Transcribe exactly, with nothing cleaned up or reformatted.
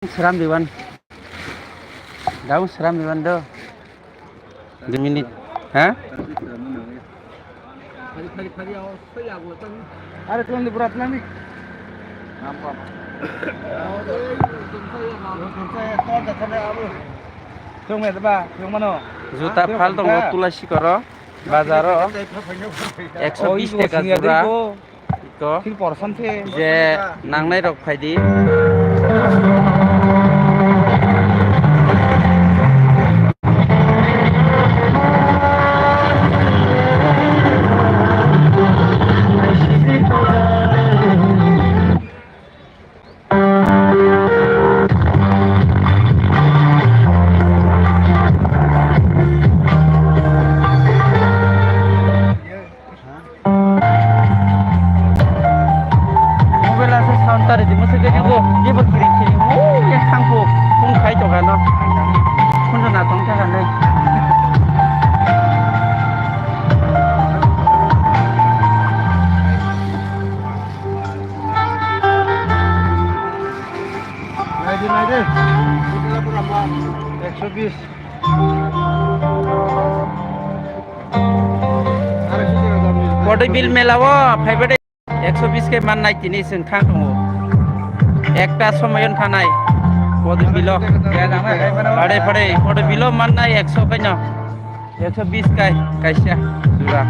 Seram diwan. Daun seram diwan do. Dua minit. Ha? Are tuan di berat nani. Juta phal tongo Tulasi koro. Bazaro ekso bish taka jora. Iko je nangnai rok phaidi. Mobile asa sound tari di, masa kaya ko, dia berkiring kiring, oh, yang sangko, kung kai to kan, kung na tong ka kan. Naidi, naidi. Ekso bis. Body bill mela o, phaibai de. Ekso bis ke man nai tini seng thang tongo. Ekta somoyon thanai. Body bill o. Phade, phade, body bill o man nai ekso kaino. Ekso bis kai, kaisa jura.